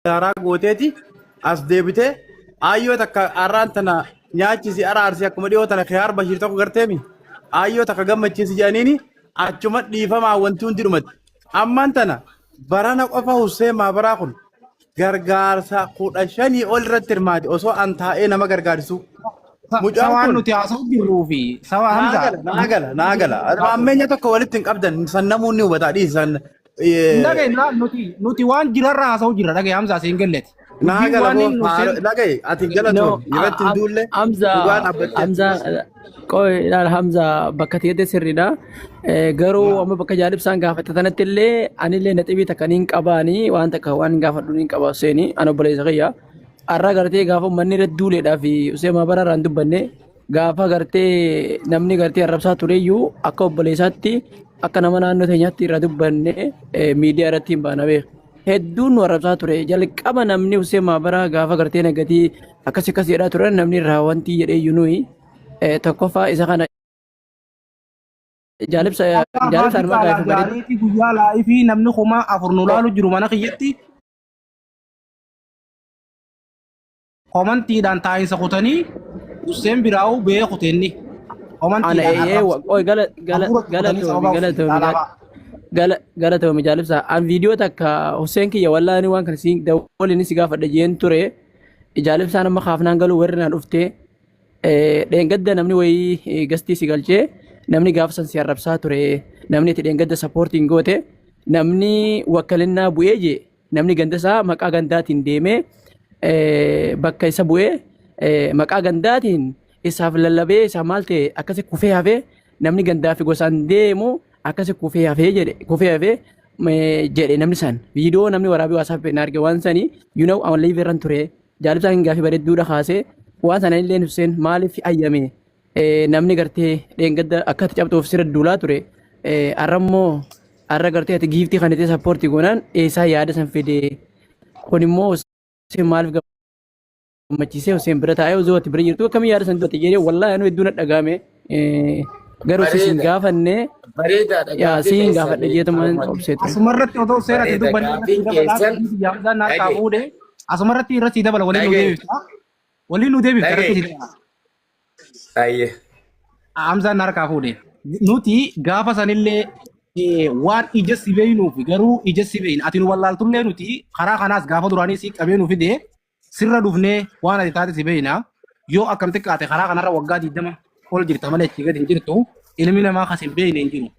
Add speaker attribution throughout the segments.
Speaker 1: Daaraa gooteeti as deebitee aayyoo takka arraan tana nyaachisi araarsi akkuma dhiyoo tana kiyaar bashiir tokko garteemi aayyoo takka gammachiisi jedhaniini achuma dhiifamaa wanti hundi dhumatti. Ammaan tana barana qofa Husseen Maabaraa kun gargaarsa 15 ol irratti hirmaate osoo an taa'ee nama gargaarsu.
Speaker 2: Sa
Speaker 1: Mucaan
Speaker 2: waan
Speaker 1: kun
Speaker 2: nuti haasa'u jirruu fi sawa
Speaker 1: naa
Speaker 2: Hamza
Speaker 1: gala naa gala naa gala. Ammeenya tokko walitti hin qabdan san namoonni hubataa dhiisan.
Speaker 2: Dhagaye laal nuti waan jirarra haasa'u jirra dhagaye Hamza siin galleti.
Speaker 1: Naa
Speaker 2: Dubbiin
Speaker 1: gala
Speaker 2: waan
Speaker 1: boo
Speaker 2: inni nu seen
Speaker 1: dhagaye ati
Speaker 3: No,
Speaker 1: galatoon irratti hin duulle
Speaker 3: Hamza,
Speaker 1: dhugaan dhaabbattee
Speaker 3: Hamza, qoy ilaal Hamza bakka ta'etti sirriidha. Garuu amma bakka jaalibsaan gaafate sanatti illee anillee naxibii takka niin qabaanii waan takka waan gaafadhu niin qaba Huseeni ana obboleessa kiyya. Har'a gartee gaafa uummanni irratti duuleedhaa fi Huseen Maabaraa irraa hin dubbanne gaafa gartee namni gartee arrabsaa tureyyuu akka obboleessaatti akka nama naannoo teenyaatti irraa dubbanne miidiyaa irratti hin baana beeku. Hedduun nu arrabsaa ture. Jalqaba namni Hussein Maabaraa gaafa gartee nagatii akkas akkas jedhaa turan namni irraa wanti jedhee nuyi tokkoffaa isa kana jaalibsa
Speaker 2: Akka
Speaker 3: jaalibsa
Speaker 2: afaan
Speaker 3: armaa
Speaker 2: xiqqaadhaan
Speaker 3: gaafii bareedu.
Speaker 2: gaariitti guyyaa laayifii namni 4000 nu laalu jiru mana kiyyatti komantiidhaan taa'insa kutanii Hussein biraa'uu bee kutenni
Speaker 3: Ana
Speaker 2: komantiidhaan
Speaker 3: eeyyee
Speaker 2: arrabsa
Speaker 3: qoy gala gala
Speaker 2: hafuura kutanii
Speaker 3: galatoomi
Speaker 2: sababa Hussein
Speaker 3: galatoomi
Speaker 2: caalaa ba'a.
Speaker 3: gala galatoomi jaalibsa. An viidiyoo takka Hussein kiyya wallaani waan kana siin dawwaliin si gaafadha jeen ture. Jaalibsaan amma kaafnaan galuu warri naan dhuftee dheengadda namni wayii gastii si galchee namni gaafa san si arrabsaa ture namni itti dheengadda sappoortiin goote namni wakkalinnaa bu'ee jee namni ganda isaa maqaa gandaatiin deemee bakka isa bu'ee maqaa gandaatiin isaaf lallabee isaa maal ta'e akkasi kufee hafee namni gandaa fi gosaan deemu akkasi kufee hafee jedhe kufee hafee jedhe namni san viidiyoo namni waraabee waasaap na arge waan sanii you know aan live irran ture jaalibsaan gaafii bareedduudha kaasee waan sana illee Hussein maaliif ayyame namni gartee dheengadda akka ati cabxuuf sirra duulaa ture har'a immoo har'a gartee ati giiftii kan itti sappoortii goonaan eessaa yaada san fide kun immoo Hussein maaliif gammachiisee Hussein bira taa'ee osoo ati bira jirtu akkamii yaada san dubbate jedhee wallaahi anu hedduu na dhagahame garuu si sin
Speaker 4: Bareeda.
Speaker 3: gaafanne
Speaker 4: Bareedaadha
Speaker 3: yaa
Speaker 4: gaaffii
Speaker 3: si hin
Speaker 4: keessan
Speaker 3: gaafadhe jeetumaan
Speaker 4: harumatti.
Speaker 3: obsee ture.
Speaker 2: Asumarratti otoo Hussein ati
Speaker 4: Bareeda
Speaker 2: dubbanne irratti
Speaker 4: gaaffiin
Speaker 2: dabalaa
Speaker 4: keessan
Speaker 2: dubbii biyya Hamzaan na harkaa
Speaker 4: dhage
Speaker 2: fuudhe asumarratti irratti dabala waliin nu
Speaker 4: dhage
Speaker 2: deebifta. Waliin nu deebifta irratti
Speaker 4: dhage.
Speaker 2: si dabala.
Speaker 4: Ayye.
Speaker 2: Hamzaan na harkaa fuudhe. Nuti gaafa sanillee waan ija si beeynuuf garuu ija si beeyna ati nu wallaaltullee nuti karaa kanaas gaafa duraanii si qabee nu fide sirra dhufnee waan ati taate si beeyna yoo akkam xiqqaate karaa kanarra waggaa 20 ol jirta malee achii gadi hin jirtu ilmi namaa kas hin beeyne hin jiru.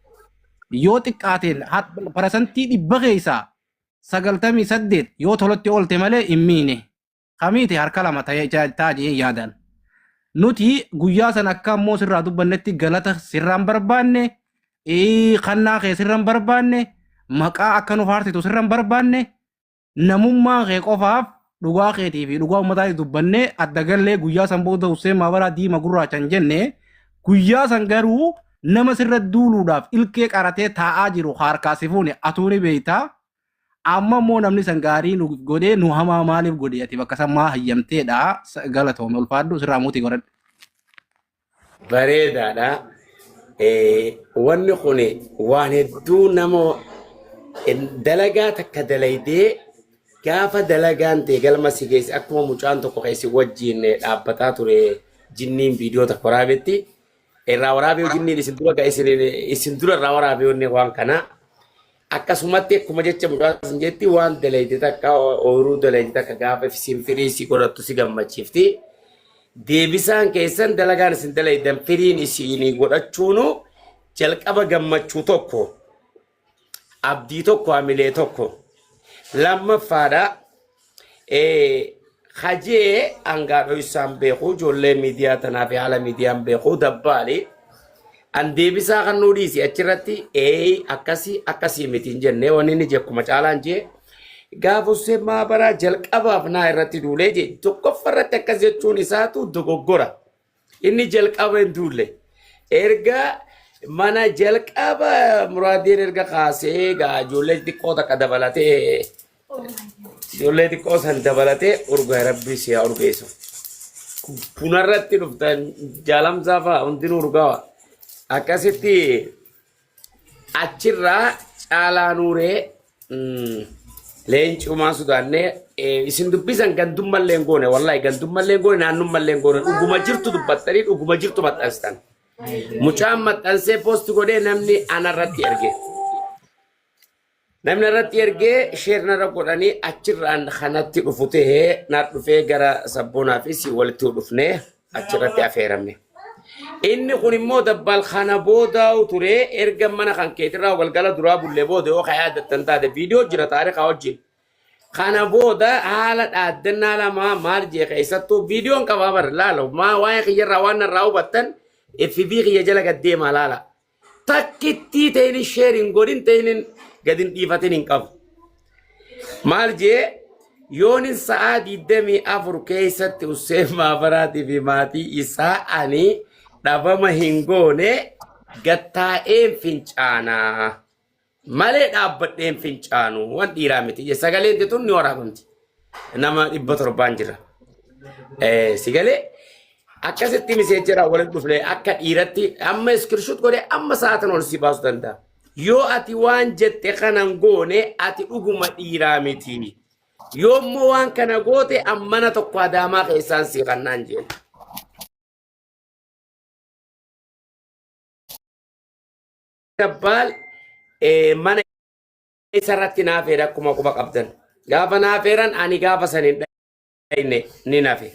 Speaker 2: Yoo xiqqaateen parasantii 100 keessaa 98 yoo tolatti oolte malee hin miine. Kamiiti harka lama ta'ee ta'a jedhee yaadan. Nuti guyyaa sana akka ammoo sirraa dubbannetti galata sirraan barbaanne, kannaa kee sirraan barbaanne, maqaa akka nu faarsitu sirraan barbaanne, namummaa kee qofaaf dhugaa keetii fi dhugaa ummataatti dubbannee adda gallee guyyaa san booda Hussein Maabaraa diima gurraacha hin jenne guyyaa san garuu nama sirra duuluudhaaf ilkee qaratee taa'aa jiru harkaa si fuune atuu ni beektaa. Amma immoo namni san gaarii nu godhee nu hamaa maaliif godhe ati bakka san maa hayyamteedha galatoome ulfaadhu sirraa muutii godhadhu.
Speaker 4: Bareedaadha. Wanni kun waan hedduu nama dalagaa takka dalaydee gaafa dalagaan ta'e galma si geesse akkuma mucaan tokko keessi wajjin dhaabbataa ture jinniin viidiyoo takka waraabetti irraa waraabee jinniin isin dura isin dura irraa waraabee wanni waan kanaa Akkasumatti akkuma jecha mucaa sin jetti waan dalayte takka ooyiruu dalayte takka gaafa isin firii si godhattu si gammachiifti. Deebisaan keessan dalagaan isin dalaydan firiin isinii godhachuunu jalqaba gammachuu tokko abdii tokko hamilee tokko lammaffaadha Hajee hangaa dhoysaan beeku ijoollee miidiyaa tanaa fi haala miidiyaan beeku dabbaali. An deebisaa kan nuu dhiisi achirratti ee akkasii akkasii miti hin jenne wanni inni jekkuma caalaan jee gaafa Hussein Maabaraa jalqabaaf naa irratti duulee jee tokkoffa irratti akkas jechuun isaatu dogoggora. Inni jalqaba hin duulle. Erga mana jalqaba muraadiin erga kaasee gaa ijoollee xiqqoo takka dabalatee ijoollee xiqqoo san dabalatee urgaa rabbii si haa urgeessu. Bunarratti dhuftan jaalamsaa fa'a hundinuu urgaawa. Akkasitti achirraa caalaa nuuree Leencumaan sodaannee isin dubbisan gandummallee hin goone wallahi gandummallee hin goone naannummallee hin goone dhuguma jirtu dubbattanii dhuguma jirtu maxxansitan. Mucaan maxxansee poosti godhee namni anarratti erge. Namni irratti ergee sheer narra godhanii achirraan kanatti dhufu ta'ee na dhufee gara sabboonaa fi si walitti dhufnee achirratti afeeramne. Inni kun immoo dabbaal kana boodaa'u ture erga mana kan keetirraa galgala duraa bullee booda yoo ka yaadattan taate viidiyoo jira taarikaa wajjin. Kana booda haala dhaaddannaa lamaa maal jee keessattuu viidiyoon qabaa bara laala maa waa'ee kiyyarraa waan narraa hubattan FB kiyya jala gad deemaa laala. Takkittii ta'in sheer hin godhin ta'in gad hin dhiifatin hin qabu. Maal jee yoonin sa'aa 24 keessatti Hussein Maabaraatii fi maatii isaa ani dhabama hin goone gattaa'een fincaanaa malee dhaabbadheen fincaanu waan dhiiraa miti. Sagaleen tun ni waraabamti. Nama 700n jira. Si galee akkasitti miseejjera walitti dhufne akka dhiiratti amma iskirshut godhee amma sa'aatan ol si baasuu danda'a. Yoo ati waan jette kanan goone ati dhuguma dhiiraa miti. Yoo immoo waan kana goote ammana tokko adaamaa keessaan sii kannaan jeen. Dabbaal mana isarratti naafeera akkuma quba qabdan. Gaafa naafeeran ani gaafa san hin dhayne ni nafe.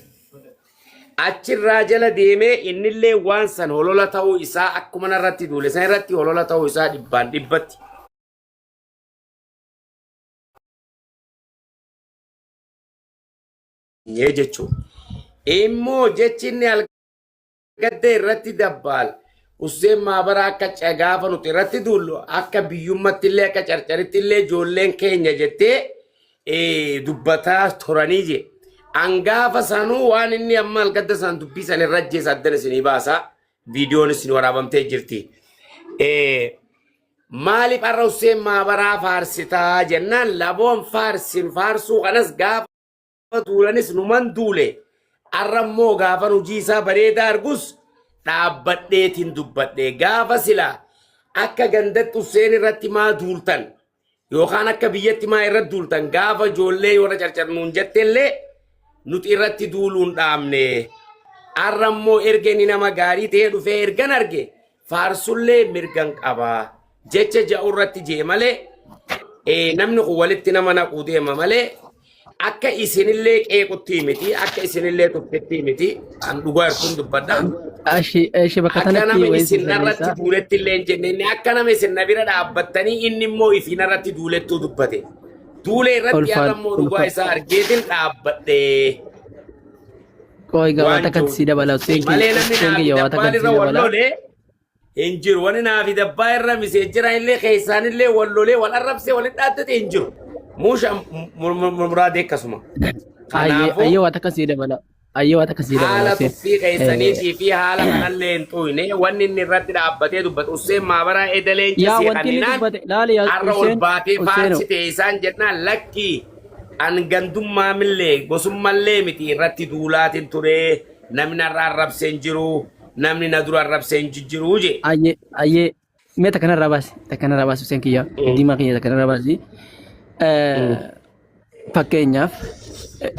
Speaker 4: Achirraa jala deemee innillee waan san holola ta'uu isaa akkuma narratti duule san irratti holola ta'uu isaa dhibbaan dhibbatti. Jechuudha. Immoo jechi inni gadda irratti dabbaal Hussein Maabara akka gaafa nuti irratti duullu akka biyyummatti illee akka carcaritti illee ijoolleen keenya jettee dubbataa turanii je. An gaafa sanuu waan inni amma algadda san dubbii san irra ajjeesa addan isinii baasa. Viidiyoon isin waraabamtee jirti. Maaliif har'a Hussein Maabaraa faarsitaa jennaan laboon faarsin faarsuu kanas gaafa duulanis numan duule arra immoo gaafan hojii isaa bareedaa argus dhaabbadheetiin dubbadhe gaafa silaa akka gandatti Hussein irratti maa duultan yookaan akka biyyatti maa irratti duultan gaafa ijoollee warra carcarnuun jettellee nuti irratti duuluun dhaabne arra immoo erga inni nama gaarii ta'ee dhufee ergan arge faarsullee mirgan qaba jecha ja'u irratti jee malee namni kun walitti nama naquu deema malee akka isinillee qeequtti miti akka isinillee tuffitti miti an dhugaa irtuun dubbadha.
Speaker 3: Ashi ashi bakka
Speaker 4: Akka
Speaker 3: tanatti
Speaker 4: nama
Speaker 3: wayii
Speaker 4: isin narratti
Speaker 3: sirreessa.
Speaker 4: duuletti illee hin jenne inni akka nama isin na bira dhaabbattanii inni immoo isin narratti duulettuu dubbate. Duulee irratti
Speaker 3: Ulfaadhu
Speaker 4: har'a immoo dhugaa
Speaker 3: ulfaadhu.
Speaker 4: isaa argeetiin dhaabbadhe.
Speaker 3: Qoy gaa waa
Speaker 4: Waan
Speaker 3: takkatti
Speaker 4: jiru.
Speaker 3: si dabala Hussein
Speaker 4: Malee
Speaker 3: kiyya
Speaker 4: namni
Speaker 3: Hussein
Speaker 4: naa fi
Speaker 3: kiyya waa
Speaker 4: dabbaan
Speaker 3: takkatti si
Speaker 4: irra wal
Speaker 3: dabala.
Speaker 4: lolee hin jiru. Wani naa fi dabbaa irra miseejjira illee keessaan illee wal lolee wal arrabsee walitti dhaabbate hin jiru. Muusha muraadee akkasuma.
Speaker 3: Ayyee
Speaker 4: Kanaafuu
Speaker 3: ayyee waa takka sii dabala. Ayyee waa takka sii dabala
Speaker 4: haala
Speaker 3: Hussein.
Speaker 4: tuffii keessaniitii fi haala kanallee hin xuyne wanni inni irratti dhaabbatee dubbatu Hussein Maabaraa edaleen
Speaker 3: Yaa
Speaker 4: cisee
Speaker 3: wanti inni
Speaker 4: kanninaan
Speaker 3: dubbate laali yaa
Speaker 4: har'a ol
Speaker 3: Hussein
Speaker 4: baatee
Speaker 3: Hussein
Speaker 4: faarsite isaan jennaan lakkii an gandummaa millee gosummallee miti irratti duulaatiin ture namni narra arrabsee hin jiru namni na dura arrabsee hin jijjiru je.
Speaker 3: Ayyee ayyee mee takka narraa baasi takka narraa baasi Hussein kiyya diimaa kiyya takka narraa baasi. Fakkeenyaaf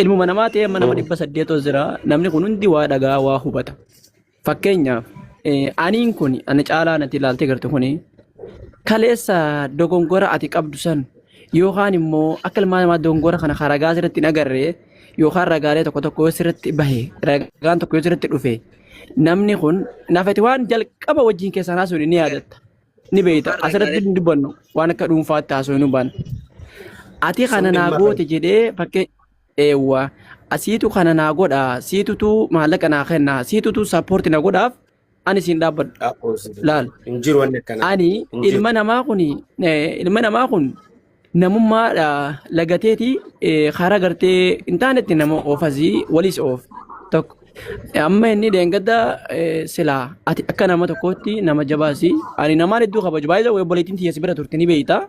Speaker 3: ilmuma namaa ta'ee amma nama 800 jira namni kun hundi waa dhagaa waa hubata. Fakkeenyaaf aniin kun ani caalaa natti ilaaltee gartu kuni kaleessa dogongora ati qabdu san yookaan immoo akka ilmaa namaa dogongora kana kan ragaa sirriitti hin agarre yookaan ragaalee tokko tokko yoo sirriitti bahe ragaan tokko yoo sirriitti dhufe namni kun nafati waan jalqaba wajjin keessaan haasa'u ni yaadatta ni beekta asirratti hin dubbannu waan akka dhuunfaatti haasa'u hin hubannu. Ati
Speaker 4: Sun
Speaker 3: kana naa
Speaker 4: dhimma
Speaker 3: goote jedhee fakkee eewwa asiitu kana naa godha siitutu maallaqa naa kenna siitutu sappoorti na godhaaf ani siin dhaabbadhu laal
Speaker 4: Hin jiru wanni akkanaa.
Speaker 3: ani
Speaker 4: Hin jiru.
Speaker 3: ilma namaa kun ilma namaa kun namummaa lagateeti karaa gartee hin taanetti nama oofasii waliis oof tokko amma inni deengadda silaa ati akka nama tokkootti nama jabaasi ani namaan hedduu kabaju baay'ee obboleettiin tiyya si bira turte ni beeyta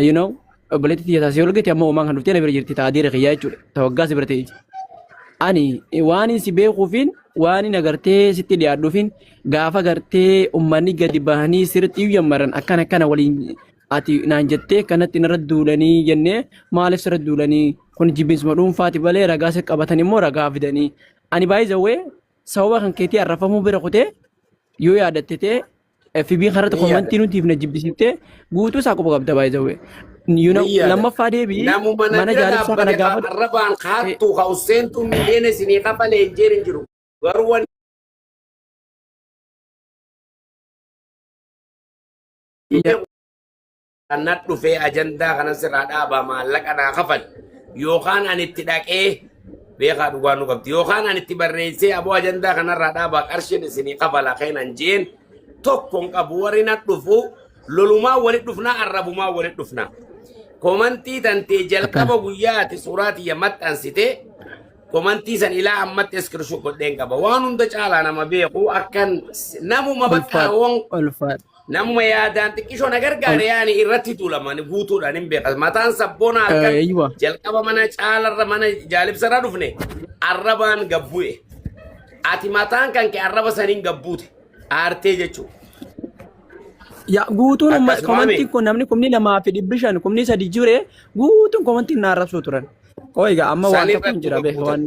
Speaker 3: you know obboleettii tiyya taasisee olgate amma uumaan kan dhuftee na bira jirti ta'a dhiira kiyyaa jechuudha ta waggaa si bira ta'e ani waan si beekuufin waan hin agartee sitti dhiyaadhuufin gaafa gartee ummanni gadi bahanii sirriitti iyyuu yammaran akkana akkana waliin Ati naan jettee kanatti narra duulanii jennee maaliif sirra duulanii kun jibbiinsuma dhuunfaati malee ragaa si qabatan immoo ragaa fidanii. Ani baay'ee sababa kan keetii arrafamuu bira kutee yoo yaadatte ta'e FB kanarratti
Speaker 4: Ni
Speaker 3: komantii
Speaker 4: yaadadha.
Speaker 3: nutiif na jibbisiiftee guutuu isaa quba qabda baay'ee.
Speaker 4: Ni yaadadha.
Speaker 3: Lammaffaa deebii
Speaker 4: Namuma na
Speaker 3: mana
Speaker 4: bira
Speaker 3: jaalibsaa kana
Speaker 4: dhaabbate ka
Speaker 3: gaafadhu.
Speaker 4: arrabaan kaattu ka usseentu miidheena isinii kafalee hin jeerin jiru. Garuu wanni na dhufee ajandaa kana sirraa dhaabaa maallaqa naa kafal yookaan ani itti dhaqee beekaa dhugaa nu qabdi yookaan ani itti barreessee aboo ajandaa kanarraa dhaabaa qarshiin isinii kafala keenan jeen tokko hin qabu warri na dhufu lolumaa walit dhufnaa arrabumaa walit dhufnaa. Komantii tantee jalqaba guyyaa ati suuraa tiyya maxxansite komantii san ilaa ammatti iskirshuu godheen qaba. Waan hunda caalaa nama beeku akkan namuma bakka
Speaker 3: Ulfaadha.
Speaker 4: woon
Speaker 3: Ulfaadha.
Speaker 4: namuma yaadaan xiqqishoo na gargaare yaani irratti tuulaman guutuudhaan hin beekas. Mataan sabboona halkan
Speaker 3: Eeywa.
Speaker 4: jalqaba mana caalarra mana jaalibsarra dhufne arrabaan gabbu'e. Ati mataan kan kee arraba saniin gabbuute aartee jechuudha.
Speaker 3: Ya guutuun
Speaker 4: Akkasuma
Speaker 3: komantiin
Speaker 4: mi?
Speaker 3: kun namni 2005 3,000 jire guutuun komantiin na arrabsuu turan. Qoy egaa amma waan
Speaker 4: Sanirra
Speaker 3: tokko hin jira beeka
Speaker 4: guutan.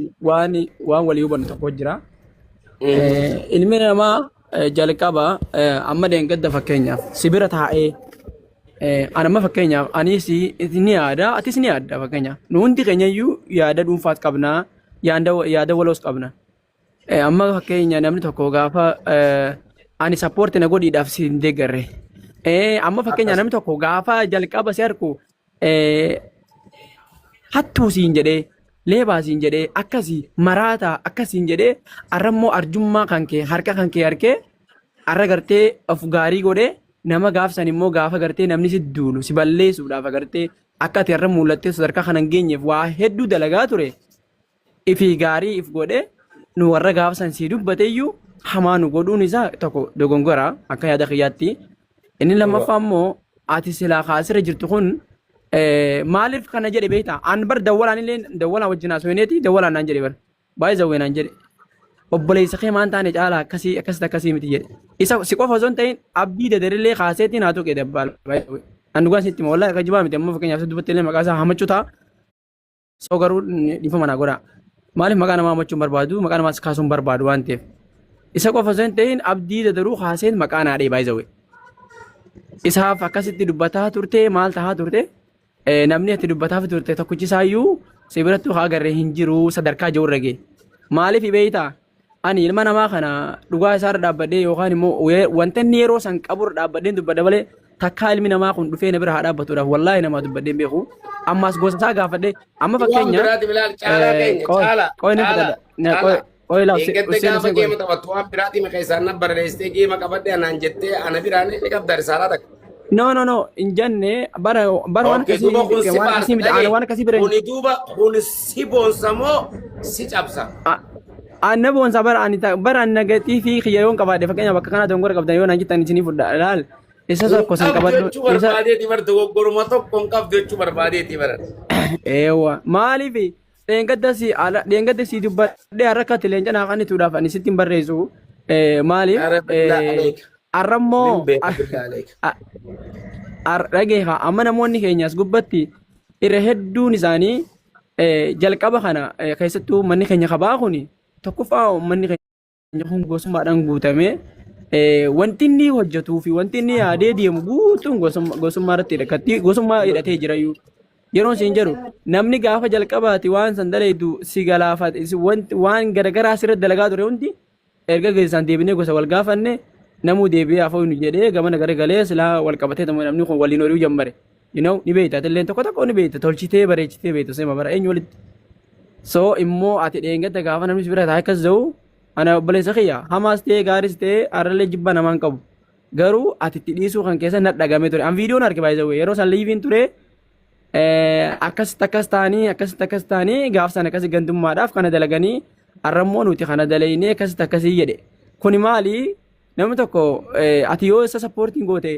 Speaker 3: waan walii hubannu tokko jira. Ilmi namaa jalqaba amma dheengadda fakkeenyaaf si bira taa'ee ani amma fakkeenyaaf anis ni yaada atis ni yaadda fakkeenyaaf nu hundi keenya iyyuu yaada dhuunfaas qabna yaada waloos qabna. Amma fakkeenya namni tokko gaafa ani sappoorti na godhiidhaaf si hin deeggarre. Amma fakkeenya
Speaker 4: Akkas.
Speaker 3: namni tokko gaafa jalqaba si arku hattuu siin jedhee leebaa siin jedhee akkasii maraataa akkasiin jedhee arra immoo arjummaa kan kee harka kan kee harkee arra gartee of gaarii godhee nama gaafsan immoo gaafa gartee namni si duulu si balleessuudhaaf agartee akka ati har'a mul'attee sadarkaa kana hin geenyeef waa hedduu dalagaa ture. Ifii gaarii if godhe nu warra gaafa san sii dubbate iyyuu hamaa nu godhuun isaa tokko dogongora akka yaada kiyyaatti. Inni lammaffaa immoo ati silaa kaasirra jirtu kun maaliif kana jedhe beektaa? An bar dawwalaan illee dawwalaan wajjin haasofneeti dawwalaan naan jedhe bar. Baay'ee zawwee naan jedhe. Obboleessa kee maan taane caalaa akkasii akkasitti akkasii miti jedhe. Isa si qofa osoo hin ta'in abdii dadarillee kaaseetiin haa tuqe dabbaal. An dhugaan sitti hima wallaahi akka jibaa miti amma fakkeenyaaf si dubbatti illee maqaa isaa hamachuu ta'a. So garuu dhiifama naa godhaa. Maaliif maqaa namaa hamachuu hin barbaadu maqaa namaas kaasuu hin barbaadu waan ta'eef. Isa qofa osoo hin ta'in abdii dadaruu kaaseen maqaa naa dhee baay'ee Isaaf akkasitti dubbataa turte maal tahaa turte namni ati dubbataaf turte tokkichi isaayyuu si biratti haa agarree hin jiru sadarkaa jiru irra ga'e. Maaliif beektaa? Ani ilma namaa kana dhugaa isaarra dhaabbadhee yookaan immoo wanta inni yeroo san qaburra dhaabbadheen dubbadha malee takkaa ilmi namaa kun dhufee na bira haa dhaabbatuudhaaf wallaahi namaa dubbadhee hin beeku. Ammaas gosa isaa gaafadhee amma
Speaker 4: Waan
Speaker 3: fakkeenya
Speaker 4: biraati bilaal caalaa keenya
Speaker 3: qoy
Speaker 4: caalaa
Speaker 3: qoy nan
Speaker 4: caalaa
Speaker 3: fudhadha. Na qoy
Speaker 4: caalaa.
Speaker 3: qoy laa
Speaker 4: Eeggatte
Speaker 3: Hussein
Speaker 4: gaafa
Speaker 3: Hussein qoy.
Speaker 4: geema taphattu waan biraati maqaa isaan na barreessitee geema qabadhe anaan jettee ana biraan ni qabda risaalaa takka.
Speaker 3: No no no hin jenne bara bara waan
Speaker 4: Okay,
Speaker 3: akkasii
Speaker 4: duuba kun si
Speaker 3: waan akkasii
Speaker 4: faarsa
Speaker 3: miti ani
Speaker 4: dhagee.
Speaker 3: waan akkasii bira hin
Speaker 4: Kuni duuba kun si boonsa moo si cabsa?
Speaker 3: Anna boonsa bara ani bara ani nagatii fi kiyya yoon qabaadhe fakkeenya bakka kanaa dogongora qabdan yoo naan jettan isinii fudha laal isa
Speaker 4: Hin
Speaker 3: tokko san
Speaker 4: qabdu
Speaker 3: qabadhu
Speaker 4: jechuu
Speaker 3: isa
Speaker 4: barbaadeeti bar dogoggoruma tokko hin qabdu jechuu barbaadeeti bara.
Speaker 3: eewwa maaliif dheengadda si ala dheengadda si dubbadhe har'a akka ati leenca naa qannituudhaaf ani sitti hin barreessu maaliif
Speaker 4: Ara billaa aleeka.
Speaker 3: har'a immoo
Speaker 4: Nin beeka billaa aleeka.
Speaker 3: dhageefa amma namoonni keenya as gubbatti irra hedduun isaanii jalqaba kana keessattuu manni keenya kabaa kuni tokkoffaa manni keenya kun gosummaadhaan guutamee wanti inni hojjetuu fi wanti inni yaadee deemu guutuun gosummaa irratti hidhakatti gosummaa hidhatee jira iyyuu. Yeroon siin jedhu namni gaafa jalqabaati waan san dalaydu si galaafate waan garagaraa sirra dalagaa ture hundi erga geessaan deebinee gosa wal gaafanne namuu deebi'ee afoo nu jedhee gamana garagalee silaa wal qabatee namni kun waliin horiu jammare. You know, ni beekta atilleen tokko tokko ni beekta tolchitee bareechitee beekta seema bara eenyu walitti. So immoo ati dheengadda gaafa namni si bira taa'ee akkas ta'u ana obboleessa kiyya hamaas ta'ee gaaris ta'ee har'allee jibba namaan qabu. Garuu ati itti dhiisuu kan keessa na dhagame ture. An viidiyoon arge baay'ee yeroo san liiviin ture akkasitti akkas ta'anii akkasitti akkas ta'anii gaaf sana akkasi gandummaadhaaf kana dalaganii har'ammoo nuti kana dalaynee akkasitti akkasii jedhe. Kuni maali namni tokko ati yoo isa sappoortiin goote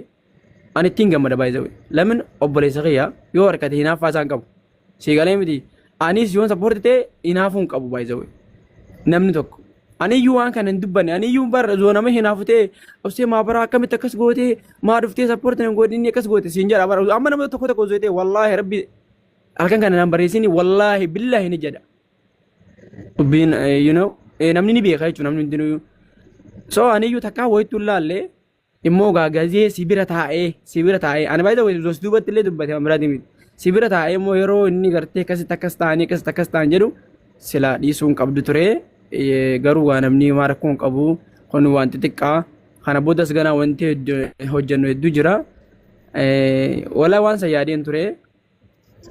Speaker 3: ani ittiin gammada baay'ee lamin obboleessa kiyya yoo harkate hinaaffaa isaan qabu. Sii galee miti. Anis yoon sappoorti ta'e hinaafuu hin qabu baay'ee namni tokko. Aniyyuu waan kana hin dubbanne. Aniyyuu bar zoonama hinaafu ta'e obsee maabaraa akkamitti akkas gootee maa dhuftee sappoorti nan godhinni akkas goote siin jedha bara amma nama tokko tokko osoo ta'e wallaahi rabbi halkan kana nan barreessini wallaahi billaahi ni jedha. Dubbiin you know namni ni beeka jechuudha namni hundinuu. So aniyyuu takkaa wayittuu hin laalle immoo gaa gazee si bira taa'ee si bira taa'ee ani baay'ee tokko si duubatti illee dubbate waan biraati miti. Si bira taa'ee immoo yeroo inni gartee akkasitti akkas ta'anii akkasitti akkas ta'an jedhu silaa dhiisuu hin qabdu ture. Garuu waa namni maa rakkoo hin qabu kun waan xixiqqaa kana boodas ganaa wanti hojjennu hedduu jira. Walaa waan san yaadeen ture.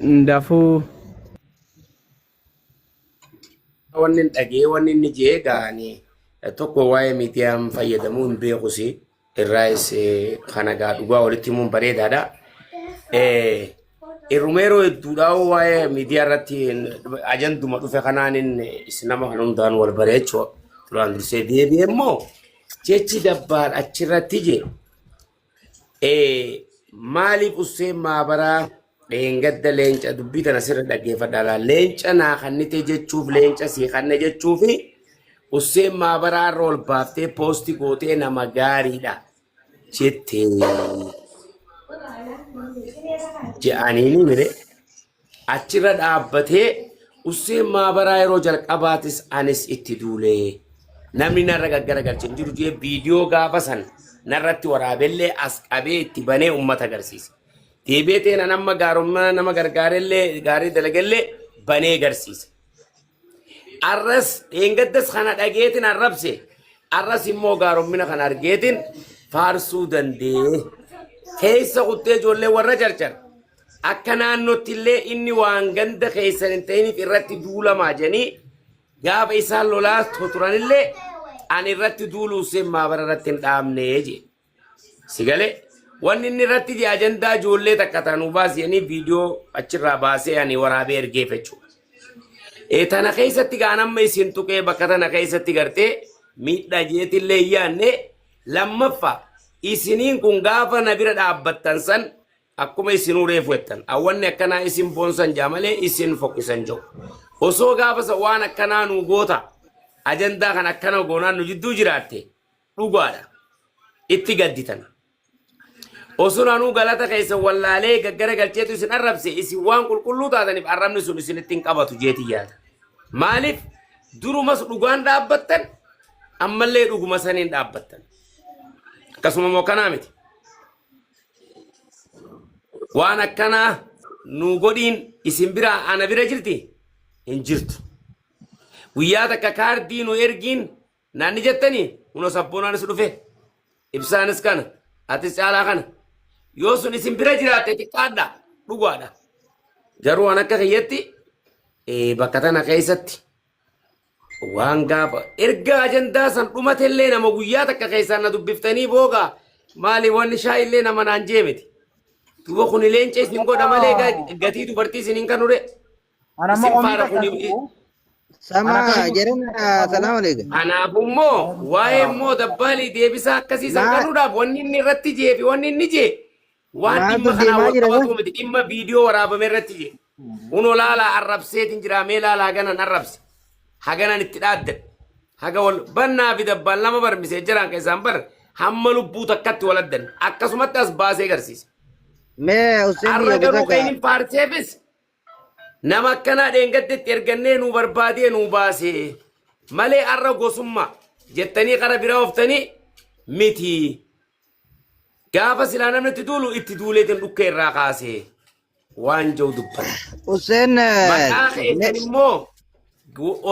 Speaker 3: Hundaafuu
Speaker 4: Wanni hin dhagee wanni inni jee gaanii tokko waa'ee miidiyaan fayyadamuu hin beekus irraayis kana gaa dhugaa walitti himuun bareedaadha. Irruma yeroo hedduudhaa waa'ee miidiyaa irratti ajanduma dhufe kanaan inni nama kan hundaan wal baree jechuudha. Duraan dursee deebi'ee immoo jechi dabbaal achirratti jee Maaliif usseen maabaraa dheengadda leenca dubbii tana sirra dhaggeeffadhaa laa leenca naa kannite jechuuf leenca sii kanne jechuufi usseen maabaraa irra ol baaftee poosti gootee nama gaariidha jettee je'aniini mire Achirra dhaabbatee Usseen Maabaraa yeroo jalqabaatis anis itti duule. Namni narra gaggaragalche hin jiru jee viidiyoo gaafa san narratti waraabellee as qabee itti banee uummata agarsiise. Deebi'ee teenan amma gaarummaa nama gargaarellee gaarii dalagellee banee garsiise. Arras dheengaddas kana dhageetin arrabse. Arras immoo gaarommina kana argeetin faarsuu dandee. Keessa kuttee ijoollee warra carcar. Akka naannootti illee inni waan ganda keessan hin ta'iniif irratti duulamaa jedhanii gaafa isaan lolaa turanillee ani irratti duuluu seen maabara irratti hin dhaabne jee. Si galee wanni inni irratti jee ajandaa ijoollee takka tanuu baasi jedhanii viidiyoo achirraa baasee ani waraabee ergeef jechuudha. E, tana keessatti gaan amma isin tuqee bakka tana keessatti gartee miidhaa jeetillee hin yaanne lammaffaa isiniin kun gaafa na bira dhaabbattan san akkuma isinuu reefu jettan awwanni akkanaa isin boonsan jaa malee isin fokkisan jiru. Osoo gaafa san waan akkanaa nu goota ajandaa kan akkana goonaan nu jidduu jiraatte dhugaadha. Itti gadditan. Osoo anuu galata keessan wallaalee gaggara galcheetu isin arrabse isin waan qulqulluu taataniif arrabni sun isinitti hin qabatu jeeti yaada. Maaliif durumas dhugaan dhaabbattan ammallee dhuguma saniin dhaabbattan. Akkasuma immoo kanaa miti. Waan akkanaa nu godhiin isin biraa ana bira jirti hin jirtu. Guyyaa takka kaardii nu ergiin Naanni jettanii kunoo sabboonaanis dhufe ibsaanis kana atis caalaa kana yoo sun isin bira jiraatte xiqqaadha dhugaadha. Garuu waan akka kiyyatti bakka tana keessatti waan gaafa erga ajandaa san dhumatellee nama guyyaa takka keessaan na dubbiftanii booga maali wanni shaayillee nama naan jee miti. Duuba kun leenca isin godha malee gatii dubartii isin hin kanure.
Speaker 2: Ana amma
Speaker 4: Isin
Speaker 2: komii
Speaker 4: faana
Speaker 2: takka
Speaker 4: kuni
Speaker 2: qabu.
Speaker 5: Sama
Speaker 2: Ana akkamitti
Speaker 5: jedhan salaam alaikum.
Speaker 4: Kanaaf immoo waa'ee immoo dabbaalii deebisaa akkasii san
Speaker 5: Maa
Speaker 4: kennuudhaaf wanni inni irratti jee fi wanni inni jee waan
Speaker 5: maaltu
Speaker 4: dhimma kanaa
Speaker 5: deemaa
Speaker 4: wal
Speaker 5: jira
Speaker 4: qabatuu
Speaker 5: san?
Speaker 4: miti dhimma viidiyoo waraabame irratti jee. Kunoo laalaa arrabseetiin jira mee laalaa haganan arrabse haganan itti dhaaddadhe haga wal bannaa fi dabbaan lama barmisee jiraan keessaan bar hamma lubbuu takkatti wal addan akkasumatti as baasee garsiise.
Speaker 5: Mee Hussein
Speaker 4: Har'a
Speaker 5: biyya
Speaker 4: garuu kan
Speaker 5: takka
Speaker 4: inni faarseefis Nama akkanaa dheengadda itti ergannee nuu barbaadee nuu baasee malee har'a gosummaa jettanii kara biraa oftanii miti. Gaafa silaa namni itti duulu itti duuleetiin dhukkee irraa kaasee waan jiru dubbata.
Speaker 5: Hussein
Speaker 4: Maqaa keessan immoo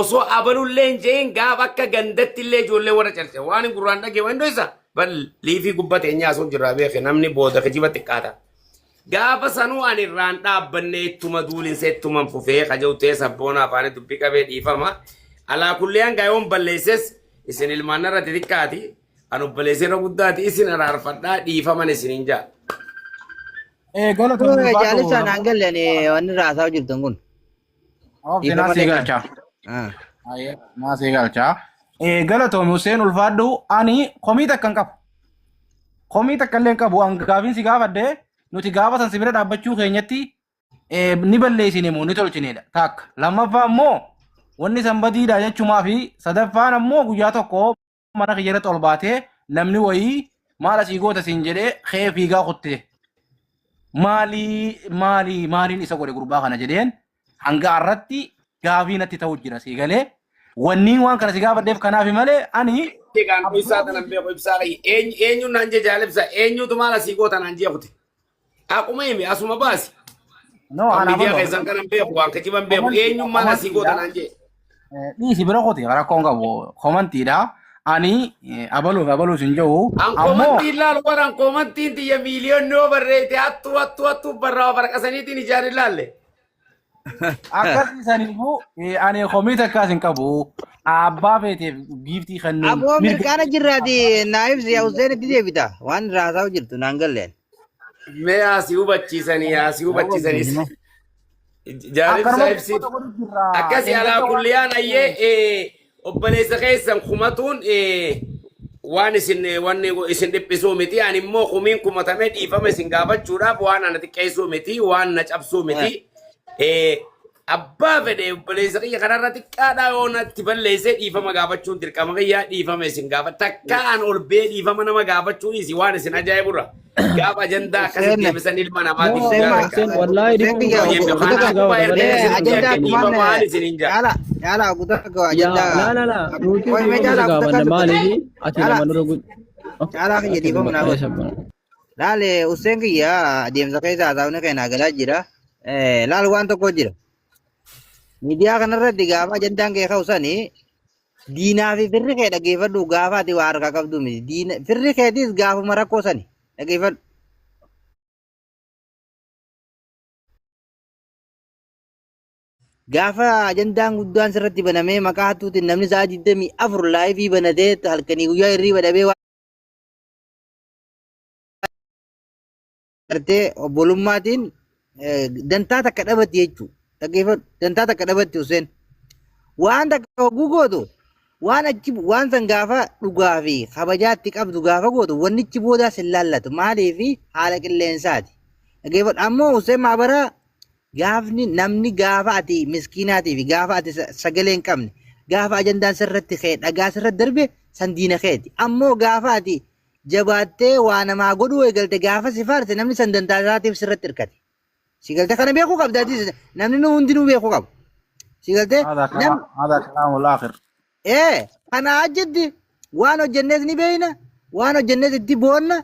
Speaker 4: osoo abalullee hin je'in gaafa akka gandatti illee ijoollee warra carce waan hin gurraan dhagee waan isa bal liifii gubbate hin nyaasuun jirraa beeke namni booda kijiba xiqqaata. Gaafa sanuu ani irraan dhaabbanne ittuma duulinsa ittuman fufee kajawtee sabboona afaanii dubbii qabee dhiifama. Alaa kulliyaan gaa yoon balleesses isin ilmaan narra xixiqqaati. An obboleessa irra guddaati isin araarfadhaa dhiifaman isiniin jaa.
Speaker 2: Galatoon ulfaadhu.
Speaker 5: Jaalisa naan galle ani wanni irraa haasa'aa jirtan kun.
Speaker 2: Obsi
Speaker 5: Dhiifama
Speaker 2: naa sii
Speaker 5: malee
Speaker 2: galcha.
Speaker 5: Ah.
Speaker 2: Ayyee, naa sii galcha. Galatoomi Hussein ulfaadhu ani komii takka hin qabu. Komii takka illee hin qabu. An gaafiin si gaafadhe nuti gaafa san si bira dhaabbachuu keenyatti ni balleessine moo ni tolchinedha. Takka. Lammaffaa immoo Wanni san badiidha jechumaa fi sadaffaan ammoo guyyaa tokko mana kiyya irratti ol baatee namni wayii maal asii goota siin jedhee kee fiigaa kutte. Maalii maalii maaliin isa godhe gurbaa kana jedheen hanga har'atti gaafii natti ta'u jira sii galee. Wanniin waan kana si gaafadheef kanaafi malee ani
Speaker 4: Egaan ibsaa tanan beeku ibsaa kiyya. Eenyu eenyu naan jee jaal ibsaa eenyutu maal asii goota naan jee kute. Aquma himi asuma baasi.
Speaker 2: No
Speaker 4: Kan
Speaker 2: anaaf
Speaker 4: miidiyaa
Speaker 2: odoo
Speaker 4: keessan kanan beeku waan kijiban beeku eenyuun maal asii goota naan jee.
Speaker 2: Dhiisi bira kooti rakkoon qabu komantiidha. Ani abaluuf abaluus hin jiru.
Speaker 4: An
Speaker 2: Ammoo
Speaker 4: komantiin laalu bara an komantiin tiyya miiliyoonni yoo barreessite hattuu hattuu hattuu barraa farqasaniitiin ijaan hin laalle.
Speaker 2: Akkasii saniifuu ani komii takkaas hin qabu. Abbaa feeteef giiftii kennuun
Speaker 5: Aboo
Speaker 2: mirga.
Speaker 5: mirqaana jirraati naa ibsi yaa Hussein itti deebita. Waan irraa haasa'u jirtu naan galleen.
Speaker 4: Mee asii hubachiisanii asii hubachiisanii. Jaalibsaa
Speaker 2: Akkanumatti
Speaker 4: ibsi.
Speaker 2: goota godhu jirra.
Speaker 4: Akkasii alaa
Speaker 2: Dheengadda waan
Speaker 4: kulliyaan ayyee obboleessa keessan kumatuun waan isin wanni isin dhiphisuu miti. Ani immoo kumiin kumatamee dhiifama isin gaafachuudhaaf waan ana xiqqeessuu miti, waan na cabsuu miti. Abbaa fedhe obboleessa kiyya kanarra xiqqaadhaa yoo natti balleesse dhiifama gaafachuun dirqama kiyya dhiifama isin gaafa. Takka an ol bee dhiifama nama gaafachuunis waan isin ajaa'ibudha. Gaafa ajandaa akkasitti
Speaker 5: Hussein
Speaker 4: deebisan ilma namaatiif
Speaker 3: No,
Speaker 5: Hussein
Speaker 4: guddaa
Speaker 5: ma
Speaker 4: takka.
Speaker 3: Hussein wallahi
Speaker 5: Hussein
Speaker 3: dhibba
Speaker 5: kiyya
Speaker 3: tokko
Speaker 4: Hojii
Speaker 3: tokko
Speaker 4: kana
Speaker 3: si
Speaker 4: akkuma
Speaker 3: gaafata
Speaker 4: erga
Speaker 3: malee
Speaker 4: isin
Speaker 5: ajandaa
Speaker 4: yakka
Speaker 5: kumaan
Speaker 4: dhiifama waan isin hin jaa.
Speaker 5: caala caala guutaa
Speaker 3: Yaa
Speaker 5: ajandaa
Speaker 3: laa laa laa nuti
Speaker 5: qoy mee
Speaker 3: dhiifama si
Speaker 5: caala guutaa
Speaker 3: gaafanna
Speaker 5: dubbata
Speaker 3: maaliif ati
Speaker 5: caala
Speaker 3: nama nurra gud
Speaker 5: caalaa kiyya
Speaker 3: ati
Speaker 5: dhiifama naa
Speaker 3: nama
Speaker 5: godhi.
Speaker 3: sabana.
Speaker 5: Laale Hussein kiyya adeemsa keessa haasawni keenya galaa jira. Laal waan tokko jira. Miidiyaa kanarratti gaafa ajandaan kee ka'u sani diinaa fi firri kee dhaggeeffadhu gaafa ati waa harkaa qabdu miti. Diina firri keetis gaafuma rakkoo sani dhaggeeffadhu. Gaafa ajandaan guddaan sirratti banamee maqaa hattuutiin namni sa'a 24 laayivii banatee halkanii guyyaa hirriiba dhabee waan gartee obbolummaatiin dantaa takka dhabatti jechuudha. Dhaggeeffadhu dantaa takka dhabatti Hussein. Waan takka hogguu gootu waan achi waan san gaafa dhugaa fi kabajaatti qabdu gaafa gootu wannichi boodaa sin laallatu maaliif haala qilleensaati. Dhaggeeffadhu ammoo Hussein Maabaraa gaafni namni gaafa ati miskiinaatii fi gaafa ati sagalee hin qabne gaafa ajandaan sirratti ka'e dhagaa sirratti darbe san diina keeti. Ammoo gaafa ati jabaattee waa namaa godhuu eegalte gaafa si faarse namni san dantaa isaatiif sirratti hirkate. Si galte kana beekuu qabda atis namni nu hundinuu beekuu qaba. Si galte
Speaker 2: هذا
Speaker 5: nam
Speaker 2: كلام هذا كلام الآخر
Speaker 5: ee kana achitti waan hojjennes ni beekna waan hojjennes itti boonna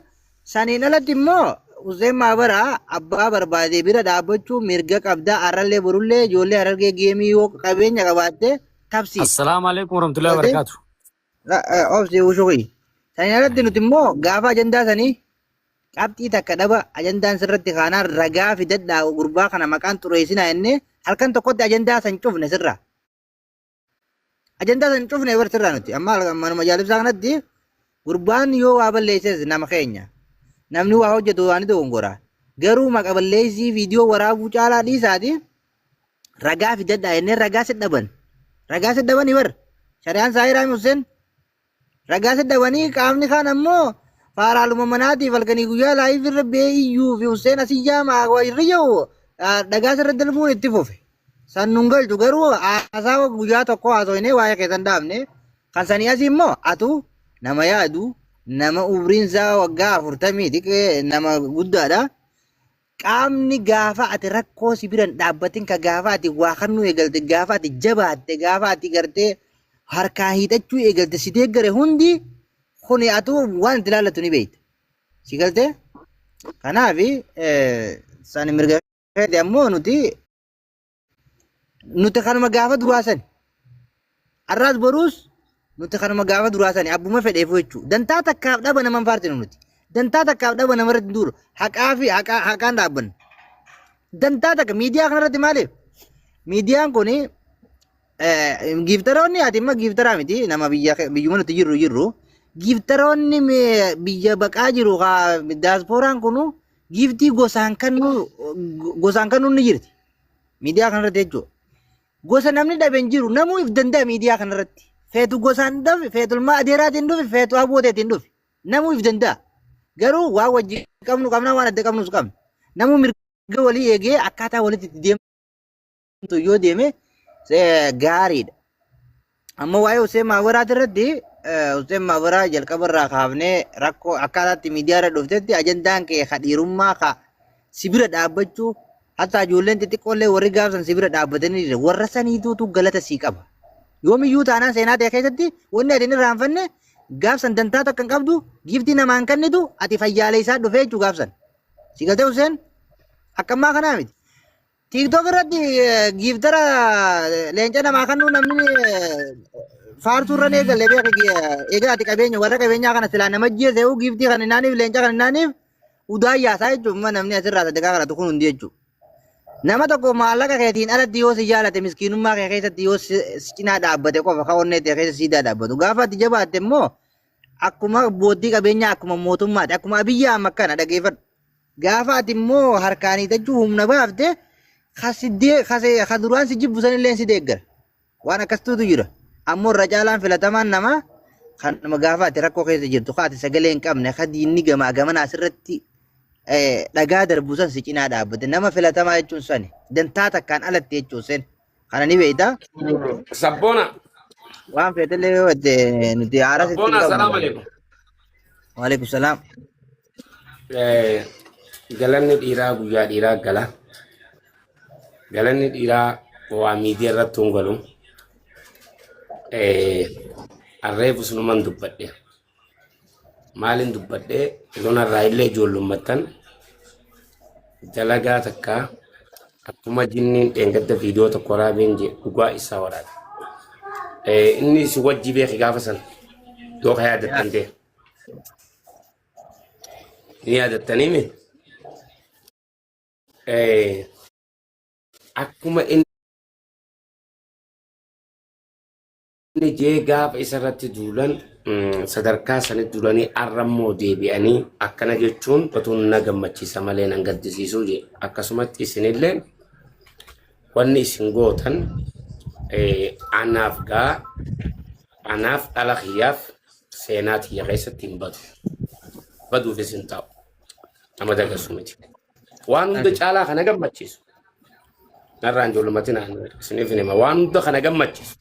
Speaker 5: saniin alatti immoo Hussein Maabaraa abbaa barbaade bira dhaabbachuu mirga qabda arrallee borullee ijoollee harargee geemii yoo qabeenya qabaatte tabsiisa.
Speaker 6: Assalaamu alaikum warahmatullahi
Speaker 5: Galte
Speaker 6: wabarakatuh.
Speaker 5: Obsi ushuqi. Saniin alatti nuti immoo gaafa ajandaa sanii qabxii takka dhaba ajandaan sirratti kaanaan ragaa fidadhaa gurbaa kana maqaan xureessinaa jennee halkan tokkotti ajandaa san cufne sirraa. Ajandaa san cufne bar sirraa nuti. Amma manuma jaalibsaa kanatti gurbaan yoo waa balleesses nama keenya. Namni waa hojjetu waan dogongora. Garuu maqa balleessii viidiyoo waraabuu caalaa dhiisaati ragaa fidadhaa jennee ragaa si dhaban. Ragaa si dhabanii bar. Shari'aan saayiraa Hussein. Ragaa si dhabanii qaamni kaan ammoo faaraaluma manaatiif halkanii guyyaa laayif irra bee iyyuu fi Hussein asii jaama irra jiru dhagaa sirra darbuun itti fufe. San nun galchu garuu haasaa guyyaa tokko haasofnee waa'ee keessan dhaabne kan sanii asii immoo atu nama yaadu nama umriin isaa waggaa 40 xiqqee nama guddaadha. Qaamni gaafa ati rakkoo si biran dhaabbatin ka gaafa ati waa kannuu eegalte gaafa ati jabaatte gaafa ati gartee harkaan hiixachuu eegalte si deeggare hundi kuni atuu waan itti ilaallatu ni beekta. Si galtee? Kanaaf sani mirga keeti ammoo nuti nuti kanuma gaafa duraa sani. Har'aas boruus nuti kanuma gaafa duraa sani abbuma fedheefu jechuudha. Dantaa takkaaf dhaba nama hin faarsinu nuti. Dantaa takkaaf dhaba nama irratti hin duulu. Haqaa fi haqaan dhaabbanna. Dantaa takka miidiyaa kanarratti maaliif? Miidiyaan kun giiftaroonni ati immoo giiftaraa miti nama biyya biyyuma nuti jirru jirru. Giiftaroonni biyya baqaa jiru daaspooraan kunu giiftii gosaan kannuu gosaan kannuun ni jirti. Miidiyaa kanarratti jechuudha. Gosa namni dhabe hin jiru. Namuu if danda'a miidiyaa kanarratti. Feetu gosaan dhufi, feetu ilmaa adeeraatiin dhufi, feetu abooteetiin dhufi. Namuu if danda'a. Garuu waan wajjin qabnu qabna, waan adda qabnus qabna. Namuu mirga walii eegee akkaataa walitti itti deemtu yoo deeme gaariidha. Amma waa'ee Hussein Maabaraati irratti Hussein Maabaraa jalqaba irraa kaafnee rakkoo akkaataatti miidiyaa irra dhuftetti ajandaan kee ka dhiirummaa ka si bira dhaabbachuu hatta ijoolleen xixiqqoollee warri gaafsan si bira dhaabbatanii jira warra saniituutu galata sii qaba. Yoomiyyuu taanaan seenaa ta'e keessatti wanni ati hin irraanfanne gaafsan dantaa takka hin qabdu giiftii namaan kennitu ati fayyaalee isaa dhufee jechuu gaafsan. Si galtee Hussein akka ammaa kanaa miti. TikTok irratti giiftara leenca namaa kannuu namni faarsuu irra eegalle beeki egaa ati qabeenya warra qabeenyaa kana silaa nama ajjeese uu giiftii kan hinnaaniif leenca kan hinnaaniif udaa yaasaa jechuun namni asirraa sadaqaa kadhatu kun hundi jechuudha. Nama tokko maallaqa keetiin alatti yoo si jaalate miskiinummaa kee keessatti yoo si cinaa dhaabbate qofa ka onnee tee keessa siidaa dhaabbatu. Gaafa ati jabaatte immoo akkuma abbootii qabeenyaa akkuma mootummaati akkuma abiyyi amma kana dhageeffadhu. Gaafa ati immoo harkaan hiixachuu humna baafte ka si dee- ka si- ka duraan si jibbu sanillee si deeggara. Waan akkastuutu jira. Ammoo irra caalaan filatamaan namaa kan nama gaafa ati rakkoo keessa jirtu ka ati sagalee hin qabne ka diinni gamaa gamana asirratti dhagaa darbu san si cinaa dhaabbate nama filatamaa jechuun sani dantaa takkaan alatti jechuun sen kana ni beekta.
Speaker 4: Sabboona.
Speaker 5: Waan feetellee yoo jette nuti haara sitti hin
Speaker 4: Sabboona
Speaker 5: qabnu.
Speaker 4: salaamu alaikum.
Speaker 5: Waalaikum salaam.
Speaker 4: Galanni dhiiraa guyyaa dhiiraa gala. Galanni dhiiraa waa miidiyaa irratti hin galu. Arreefu sunuman dubbadhe. Maalin dubbadhe lonarraa illee ijoollummattan dalagaa takka akkuma jinniin dheengadda viidiyoo tokko waraabeen jee dhugaa isaa waraabe. Inni si wajji beeki gaafa san yoo ka yaadattan ta'e. Ni yaadattanii mi? Akkuma inni jee gaafa isa irratti duulan sadarkaa sanitti duulanii arra immoo deebi'anii akkana jechuun otuu na gammachiisa malee nan gaddisiisuu jee. Akkasumatti isinillee wanni isin gootan anaaf gaa anaaf dhala kiyyaaf seenaa tiyya keessatti hin badu. Baduufis hin ta'u. Nama dagarsu miti. Waan hunda caalaa kana gammachiisu. Narraan ijoollummatiin isiniif hin hima. Waan hunda kana gammachiisu.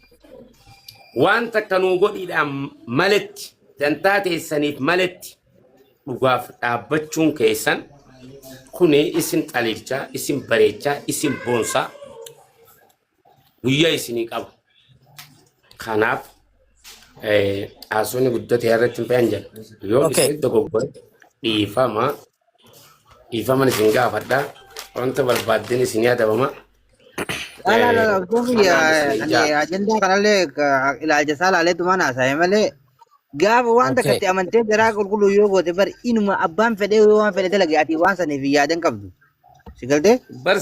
Speaker 4: Waan takka nuu godhiidhaan maletti dantaa teessaniif maletti dhugaaf dhaabbachuun keessan kuni isin xaliilchaa, isin bareechaa, isin boonsaa guyyaa isinii qaba. Kanaaf haasofni guddatee irratti hin fe'an jedha. Yoo
Speaker 3: Okay.
Speaker 4: isin dogoggore dhiifama dhiifaman isin gaafadha. Wanta barbaaddeen isin yaadabama.
Speaker 5: Laa laa laa obboon kiyya
Speaker 4: Kanaan isin
Speaker 5: ani
Speaker 4: ijaa.
Speaker 5: ajandaa kanallee ilaalcha isaa ilaaleetumaan haasa'e malee gaafa waan
Speaker 3: Okay.
Speaker 5: takkatti amantee garaa qulqulluu yoo goote bar inuma abbaan fedhee yoo waan fedhe dalage ati waan saniif hin yaadan qabdu. Si galtee?
Speaker 4: Bar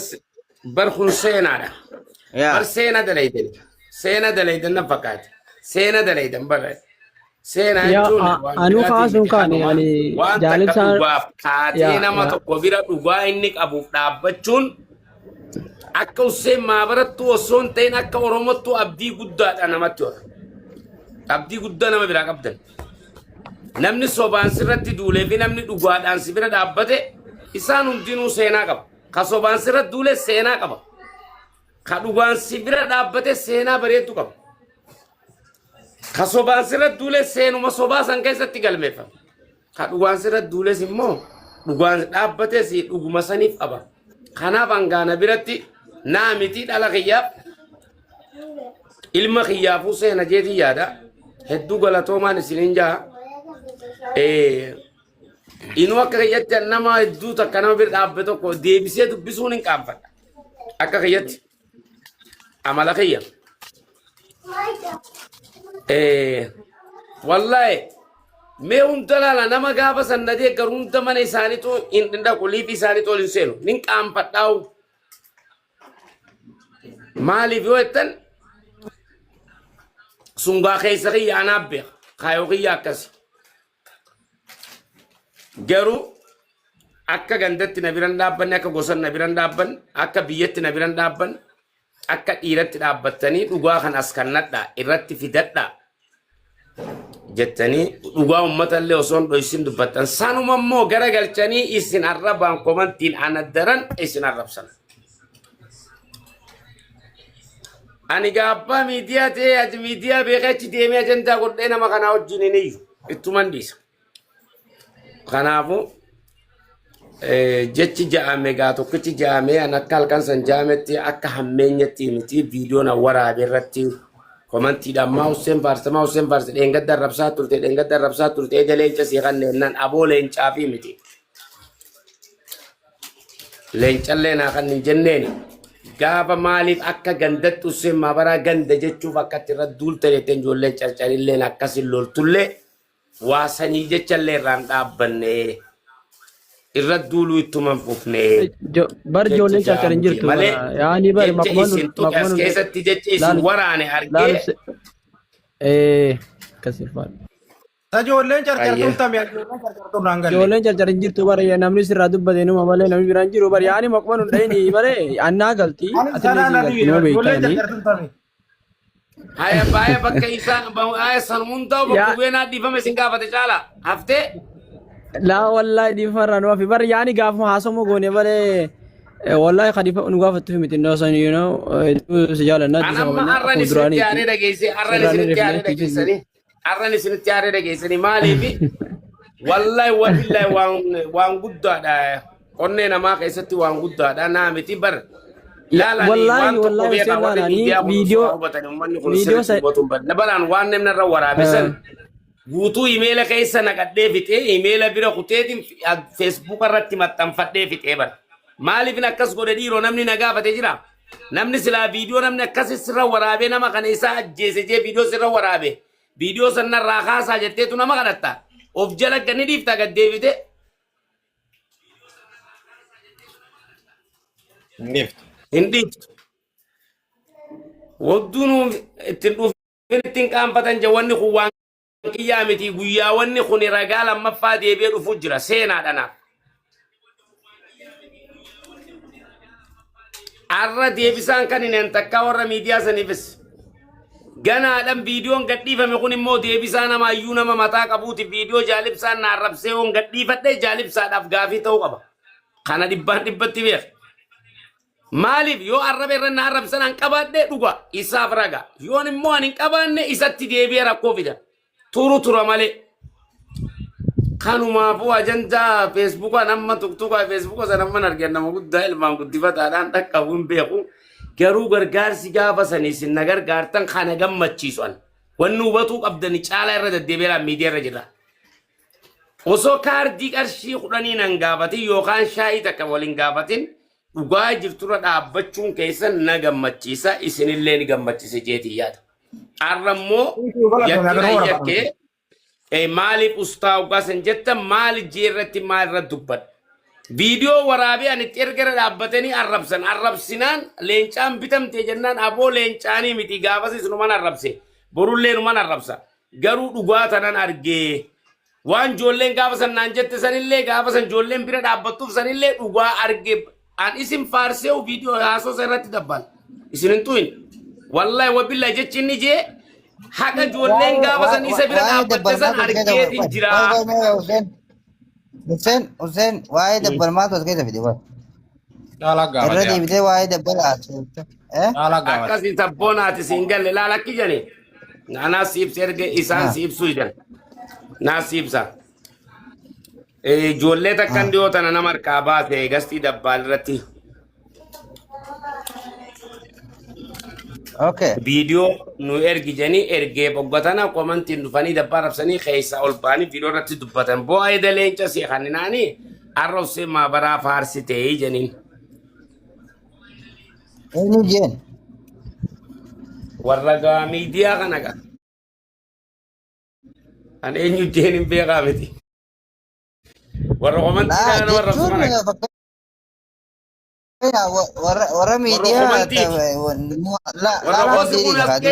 Speaker 4: bar kun seenaadha.
Speaker 5: Yaa.
Speaker 4: Bar seena dalaydan. Seena dalaydan na fakkaate. Seena dalaydan bar. Seenaa
Speaker 3: Yaa
Speaker 4: jechuun waan
Speaker 3: anuu
Speaker 4: biraatii
Speaker 3: kaasuun
Speaker 4: miti
Speaker 3: kaane
Speaker 4: kanuma
Speaker 3: ani
Speaker 4: waan takka
Speaker 3: jaalibsaan
Speaker 4: dhugaaf kaatee
Speaker 3: yaa
Speaker 4: nama
Speaker 3: yaa
Speaker 4: tokko bira dhugaa inni qabuuf dhaabbachuun akka Hussein Maabarattuu osoo hin ta'in akka Oromottuu abdii guddaadha namatti hora. Abdii guddaa nama biraa qabdan. Namni sobaan sirratti duulee fi namni dhugaadhaan si bira dhaabbate isaan hundinuu seenaa qaba. Ka sobaan sirratti duule seenaa qaba. Ka dhugaan si bira dhaabbate seenaa bareeddu qaba. Ka sobaan sirratti duule seenuma sobaa san keessatti galmeeffama. Ka dhugaan sirratti duules immoo dhugaan dhaabbates dhuguma saniif qaba. Kanaaf hangaana biratti naa miti dhala kiyyaaf ilma kiyyaafuu seena jeetii yaada. Hedduu galatoomaan isiniin jaha. Inuu akka kiyyatti nama hedduu takka nama bira dhaabbe tokko deebisee dubbisuun hin qaanfadha. Akka kiyyatti amala kiyya. Wallaahi mee hunda laala nama gaafa san na deeggaru hunda mana isaaniitu hin dhaqu liifii isaaniitu ol hin seenu nin qaanfadhaa'u. Maaliif yoo jettan sungaa keessa kiyya anaaf beeka kaayoo kiyya akkasi. Garuu akka gandatti na biran dhaabbanne akka gosan na biran dhaabbanne akka biyyatti na biran dhaabbanne akka dhiiratti dhaabbattanii dhugaa kan as kannadhaa irratti fidadhaa jettanii dhugaa uummata illee osoo hin dhoysin dubbattan sanuma immoo gara galchanii isin arrabaan komantiin ana daran isin arrabsan. Ani gaabbaa miidiyaa ta'ee ati miidiyaa beekee achi deemee ajandaa godhee nama kanaa wajjin hin iyyu. Ittuman dhiisa. Kanaafuu jechi ja'ame gaa tokkichi ja'ame an akka halkan san ja'ametti akka hammeenyatti miti viidiyoon an waraabe irratti komantiidhaan maa Hussein faarsa maa Hussein faarsa dheengadda arrabsaa turte dheengadda arrabsaa turte ija leenca sii kanneen aboo leencaa fi miti. Leencallee naa kan hin jenneeni. Gaafa maaliif akka gandatti Hussein Maabaraa ganda jechuuf akka itti irra duulta jetteen ijoolleen carcarilleen akkasin loltullee waa sanyii jechallee irraan dhaabbanne. Irra duuluu ittuma hin fufne.
Speaker 3: Bar
Speaker 4: Jecha
Speaker 3: ijoolleen carcar hin
Speaker 4: jaamti
Speaker 3: jirtu
Speaker 4: malee
Speaker 3: bara. Yaani bari
Speaker 4: jecha
Speaker 3: maquma nu
Speaker 4: isin tuqe
Speaker 3: maquma
Speaker 4: as
Speaker 3: nu
Speaker 4: keessatti jecha isin
Speaker 3: laalu
Speaker 4: waraane
Speaker 3: laalu
Speaker 4: argee
Speaker 3: akkasii faadha.
Speaker 1: Ijoolleen
Speaker 4: ayyee.
Speaker 1: carcartuun tami ijoolleen carcartuun naan galle.
Speaker 3: Ijoolleen carcar hin jirtu bara namni sirraa dubbate numa malee namni biraan jiru bari yaani maquma nu dhayini malee annaa galti
Speaker 1: Ani
Speaker 3: atillee
Speaker 1: sanaa
Speaker 3: sii
Speaker 1: na
Speaker 3: galti
Speaker 1: dhibe
Speaker 3: numa
Speaker 1: ijoolleen
Speaker 3: beektani.
Speaker 1: carcartuun tami.
Speaker 4: Haya baaya bakka isaa haya san hundaa'u bakka
Speaker 3: Yaa
Speaker 4: bu'ee naa dhiifama isin gaafate caala haftee
Speaker 3: laa wallaahi dhiifarraa nu hafi bar yaani gaafuma haasawuma goone malee wallahi kadifa nu gaafattu miti no san you know hedduu si jaalannaa
Speaker 4: An
Speaker 3: hedduu si
Speaker 4: amma
Speaker 3: kabajnaa
Speaker 4: har'an
Speaker 3: akkuma
Speaker 4: isinitti
Speaker 3: duraaniitti
Speaker 4: aanee dhageesse har'an
Speaker 3: sirraa ni
Speaker 4: isinitti
Speaker 3: rifnee
Speaker 4: aanee
Speaker 3: tiitis
Speaker 4: dhageessanii har'an isinitti aanee dhageessanii maaliif wallahi wabillahi waan waan guddaadha onnee namaa keessatti waan guddaadha naa miti bar laalanii
Speaker 3: Wallahi
Speaker 4: waan tokko
Speaker 3: wallahi
Speaker 4: beekaa
Speaker 3: Hussein
Speaker 4: warri
Speaker 3: laalanii
Speaker 4: miidiyaa kun osoo
Speaker 3: viidiyoo
Speaker 4: waa hubatanii uummanni kun
Speaker 3: viidiyoo
Speaker 4: sirriitti
Speaker 3: sa
Speaker 4: hubatu hin badne balaan waan namni irra waraabe san guutuu imeela keessa naqadhee fixee imeela bira kuteetiin feesbuuka irratti maxxanfadhee fixee bara maaliifin akkas godhe dhiiroo namni na gaafate jira Namni silaa viidiyoo namni akkasi sirra waraabee nama kana isaa ajjeese jee viidiyoo sirra waraabe viidiyoo san narraa kaasaa jetteetu nama kadhatta. Of jala gad ni dhiifta gad deebite.
Speaker 6: Hin dhiiftu.
Speaker 4: Hin dhiiftu. Wadduu ittiin dhufin ittiin qaanfatan jee wanni kun waan kiyyaa miti guyyaa wanni kun ragaa lammaffaa deebi'ee dhufuu jira seenaadha naaf. Arra deebisaan kan hin takkaa warra miidiyaa saniifis. Ganaadhaan viidiyoon gadhiifame kun immoo deebisaa nama iyyuu nama mataa qabuuti viidiyoo jaalibsaan na arrabsee yoon gadhiifadhe jaalibsaadhaaf gaafii ta'uu qaba. Kana dhibbaan dhibbatti beeka. Maaliif yoo arraba irra na arrabsan an qabaadhe dhuga isaaf raga. Yoon immoo an hin qabaanne isatti deebi'ee rakkoo fida. Turu tura malee. Kanumaafuu ajandaa feesbuukaan amma tuktukaa feesbuuka sana amma argan nama guddaa ilmaan guddifataadhaan dhaqqabu hin beeku. Garuu gargaarsi gaafa sanii isin na gargaartan kana gammachiisu an. Wanni hubatuu qabdani caalaa irra deddeebi'eeraan miidiyaa irra jira. Osoo kaardii qarshii kudhanii nan gaafatin yookaan shaayii takka waliin gaafatin dhugaa jirturra dhaabbachuun keessan na gammachiisa isinillee ni gammachiisa jeetii yaada. Har'a immoo yakki na yakkee maaliif ustaa hoggaa san jettan maali jee irratti maal irra dubbadha. Viidiyoo waraabee ani itti erga irra dhaabbatanii arrabsan arrabsinaan leencaan bitamte jennaan aboo leencaanii miti gaafasis numan arrabse borullee numan arrabsa garuu dhugaa tanan argee waan ijoolleen gaafa san naan jette sanillee gaafa san ijoolleen bira dhaabbattuuf sanillee dhugaa arge an isin faarsee viidiyoo haasoo irratti dabbal isin hin tu'in wallahi wabillahi jechi inni jee haqa ijoolleen gaafa san isa bira
Speaker 5: Waa'ee
Speaker 4: dhaabbatte san
Speaker 5: dabbalmaatu as keessa
Speaker 4: argeetiin
Speaker 5: qoy
Speaker 4: jira.
Speaker 5: qoy mee Hussein Hussein Hussein waa'ee dabbalmaatu as keessa fide qoy
Speaker 6: Caalaa
Speaker 5: irra
Speaker 6: gaafate yaa.
Speaker 5: deebitee waa'ee dabbala haasofte eh
Speaker 6: Caalaa gaafate.
Speaker 4: Akkasii sabboonaati siin galle laala akki jedhani. Anaa si ibsa erga isaan
Speaker 5: ah
Speaker 4: si ibsu jedhan. Naa si ibsa. Ijoollee takkan
Speaker 5: ah
Speaker 4: dhiyoo tana nama harkaa baase gastii dabbaal irratti
Speaker 5: okay
Speaker 4: viidiyoo nu ergi jedhanii ergee boggatana komantiin dhufanii dabbaa rabsanii keessaa ol ba'anii viidiyoo irratti dubbatan. Bu'aa eda leenca si kanninaanii har'a ussee maabaraa faarsitee jedhaniin.
Speaker 5: Eenyu jeen
Speaker 4: Warra gaa miidiyaa kana gaa. An eenyu jeen hin beekaa miti. Warra komantii
Speaker 5: laa
Speaker 4: kana nama rabsu
Speaker 5: jechuun
Speaker 4: kana gaa.
Speaker 5: fakkeenyaaf warra
Speaker 4: Warra
Speaker 5: miidiyaa
Speaker 4: komantiiti.
Speaker 5: la
Speaker 4: Warra
Speaker 5: laalaa
Speaker 4: hoosi kun
Speaker 5: deebii
Speaker 4: as
Speaker 5: kaaduu